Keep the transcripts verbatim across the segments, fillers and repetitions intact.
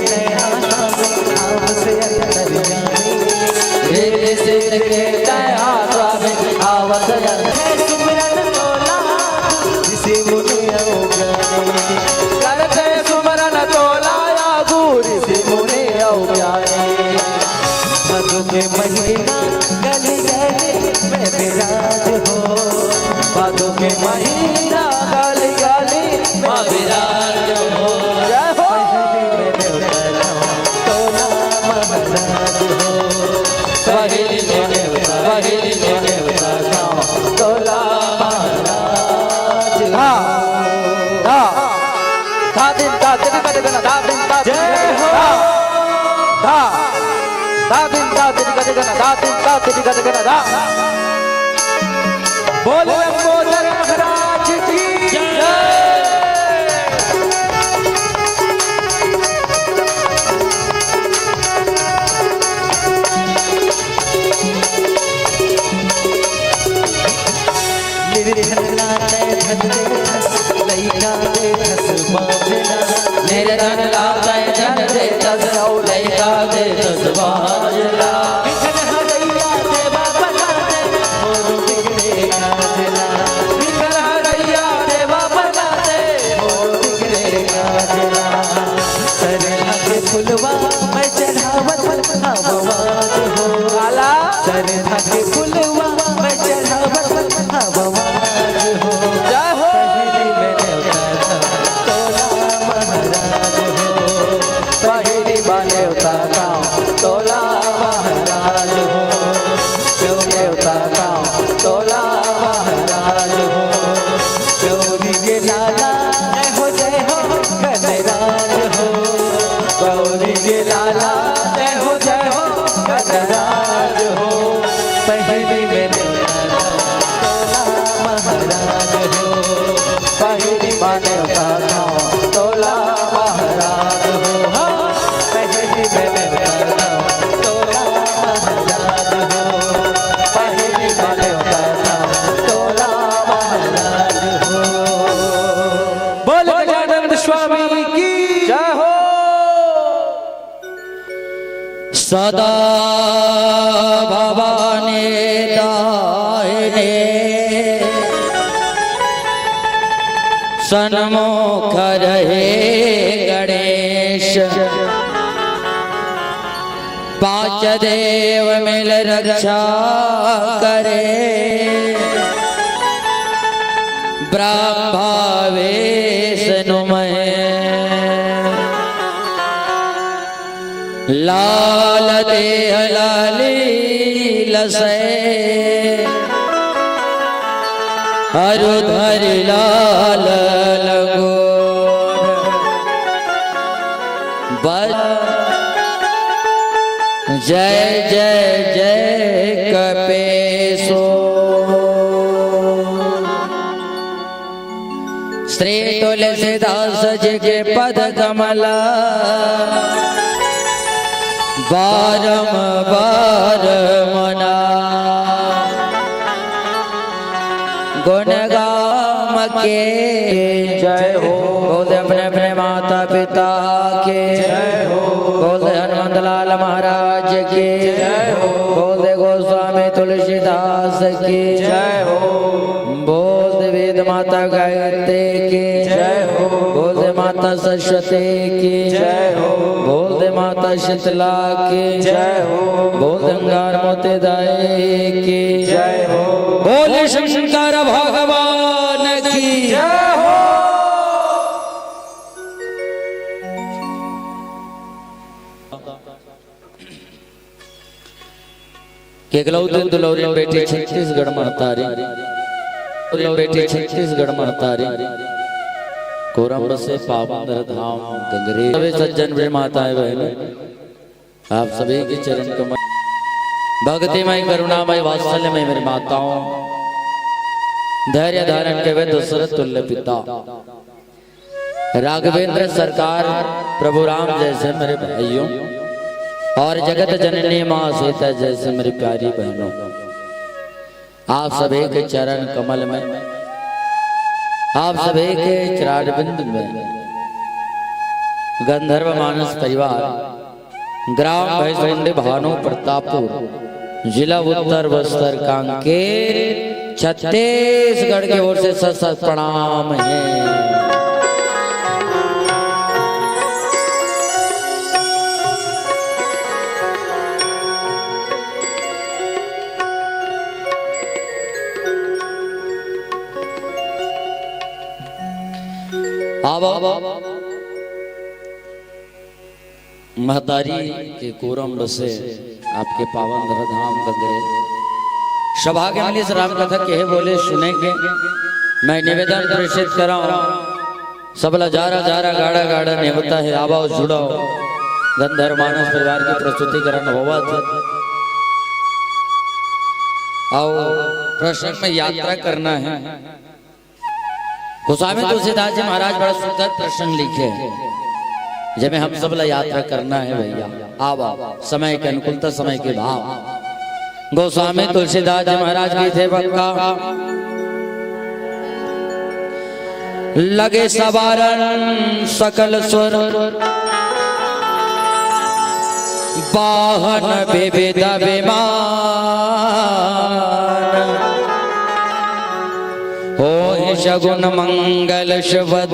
दया स्वामी, आवत अंतर्यामी। मेरे सिर के दया स्वामी, आवत अंतर्यामी। सुमिरन तोला, ऋषि मुनि अउ ज्ञानी। करथे सुमिरन तोला, आगू ऋषि मुनि अउ ज्ञानी। भादो के महीना गली गली में विराज हो। भादो के महीना गली गली में विराज हो। जय हो। पहली में नेवता गाँव तोला महाराज हो। पहली में नेवता, पहली में नेवता गाँव तोला महाराज हो। धा, धा, धा दिन धा दिन धा दिन धा दिन धा दिन धा धा धा दिन धा दिन धा दिन धा दिन धा दिन धा दिन धा। बोल लंबोदर महाराज की जय। निर्धन लाते धन दे दस, लइका दे दस बाजला। निर्धन लाते धन दे दस, लइका दे दस बाजला। विघ्न हरैया देवा बना दे, मोर बिगड़े काजला। विघ्न हरैया देवा बना दे, मोर बिगड़े काजला। सरधा के फुलवा मैं चढ़ावत हववाज हो। काला। सरधा के फुलवा मैं चढ़ावत हववाज हो। जय हो। पहली में नेवता तोला महाराज हो। पहली में नेवता तोला महाराज हो। क्यों नेवता तोला महाराज हो। गौरी के लाला जय हो जय हो गणराज हो। गौरी के लाला जय हो जय हो गणराज हो। पहली में नेवता तोला महाराज हो। पहली में नेवता तोला महाराज हो। हाँ, पहली में नेवता तोला महाराज हो। पहली में नेवता तोला महाराज हो। बोल गजानंद स्वामी की जय हो। सदा भवानी दाहिने सन्मुख रहे गणेश। पांच देव मिल रक्षा करे, ब्रह्मा विष्णु महेश। लाल देह लाली लसै, अरु धरि लाल लंगोट। बस जय जय जय कपेसो। श्री तुलसीदास जी के पद कमल बारंबार मना। गुण गाम के जय हो। बोल दे अपने अपने माता पिता के जय हो। बोल दे हनुमंत लाल महाराज की जय हो। बोल दे गोस्वामी तुलसीदास की जय हो। बोल दे वेद माता गायत्री की जय हो। बोल दे माता सरस्वती की जय हो। बोल दे माता शीतला की जय हो। बोल दे अंगार मोती दाई की जय हो। बोल शंकर भगवान की जय हो। केकलौते दुलौरी बेटी छत्तीसगढ़ महतारी, दुलौरी बेटी छत्तीसगढ़ महतारी, कोरम बसे पावन धाम गंगरेल। सभी सज्जन भी माताएं बहनों, आप सभी के चरण कमल, भक्तिमय करुणामय वात्सल्यमय मेरी माताओं, धैर्य धारण के वे दशरथ तुल्य पिता, राघवेंद्र सरकार, प्रभु राम जैसे मेरे भाइयों और जगत जननी माँ सीता जैसे मेरी प्यारी बहनों, आप सभी के चरण कमल में, आप सभी के चरणारविंद में गंधर्व मानस परिवार, ग्राम भैंसमुंडी, भानु प्रतापपुर, जिला उत्तर बस्तर, कांकेर, छत्तीसगढ़ के ओर से सत सत प्रणाम हे। आवा, महतारी के कोरम बसे आपके पावन धरा धाम गंगरे। सौभाग्य मिलिस राम कथा कहे बोले सुने के। मैं निवेदन प्रेषित करंव, सबला जारा जारा गाड़ा गाड़ा नेवता हे, आवव जुड़व। गंधर्व मानस परिवार के प्रस्तुतिकरण होवत हे। अउ प्रसंग में यात्रा करना हे। गोस्वामी तुलसीदास जी महाराज बड़ा सुंदर प्रसंग लिखे हे, जेमे हम सब ला यात्रा करना हे भैया। आवा, समय के अनुकूलता, समय के भाव। गोस्वामी तुलसीदास जी महाराज कहिथे बक्का, लगे सवारन सकल सुर, वाहन विविध विमान, होहि सगुन मंगल सुभद,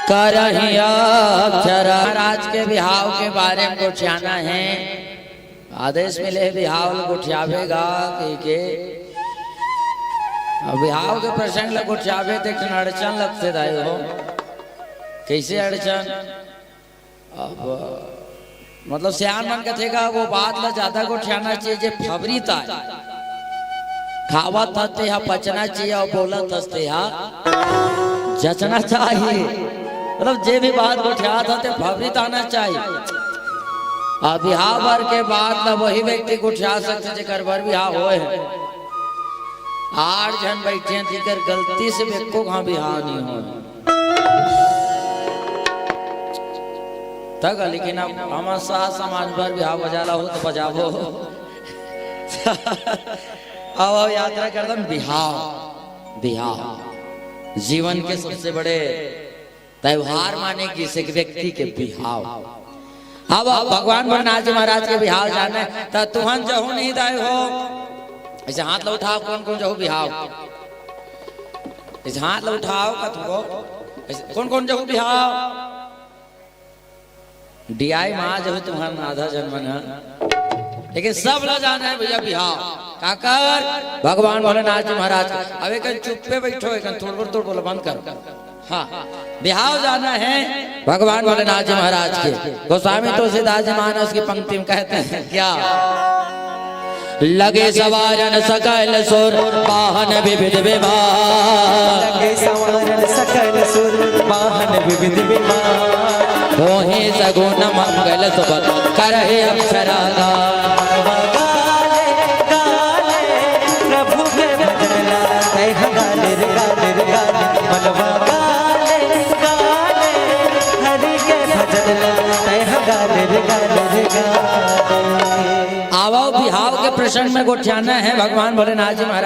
करहिं अक्षरा। महाराज के बिहाव के बारे में गोठियाना हे। आदेश मिले हे बिहाव ल गोठियाबे गा कहिके। अब बिहाव के प्रसंग ल गोठियाबे त एक ठन अड़चन लगथे दाई हो। कइसे अड़चन? अब मतलब सियान मन कथे गा, वो बात ल जादा गोठियाना चाहिए जे फबरी ताय। खावत हस तेहा पचना चाहिए अउ बोलत हस तेहा जचना चाहिए। मतलब जे भी बात गोठियात हस ते फबरी ताना चाहिए। अउ बिहाव बर के बात ल वही व्यक्ति गोठिया सकथे जेकर बर बिहाव होए हे। आठ झन बइठे हन, तेकर गलती से एको घांव बिहाव नइ होए। तक लेकिन अब हमर साज समाज बर बिहाव बजाना हो त बजाबो। अब, अब यात्रा करथन बिहाव, बिहाव जीवन के सबसे बड़े त्योहार माने कि एक व्यक्ति के बिहाव। अब, अब भगवान भोलेनाथ जी महाराज के बिहाव जाना हे त तुहन जहू नहीं दाई हो। अइसे हाथ ल उठाव, कोन कोन जहू बिहाव? अइसे हाथ ल उठाव कथों। अइसे कोन कोन जहू बिहाव? डीआई मा जहू तुहन आधा झन मन ह। लेकिन सब ला जाना हे भैया बिहाव। काकर? भगवान भोलेनाथ जी महाराज के। अब एकन चुप्पे बइठो, एकन थोड़ बोल, थोड़ बोल, बंद करो। हाँ, बिहाव जाना हे भगवान भोलेनाथ जी महाराज के। गोस्वामी तुलसीदास जी मानस की पंक्ति में कहते हैं क्या? लगे सवारन सकल सुर, वाहन विविध विमान। लगे सवारन सकल सुर, वाहन विविध विमान। होहि सगुन मंगल सुभद, करहिं अक्षरा गान। गाले, गाले, प्रभु के भजन ला, तैं ह गाले रे, गाले रे, गाले। मनवा गाले, गाले, हरि के भजन ला, तैं ह गाले रे, गाले रे, गाले। आवव, बिहाव के प्रसंग में गोठियाना हे भगवान भोलेनाथ जी महाराज।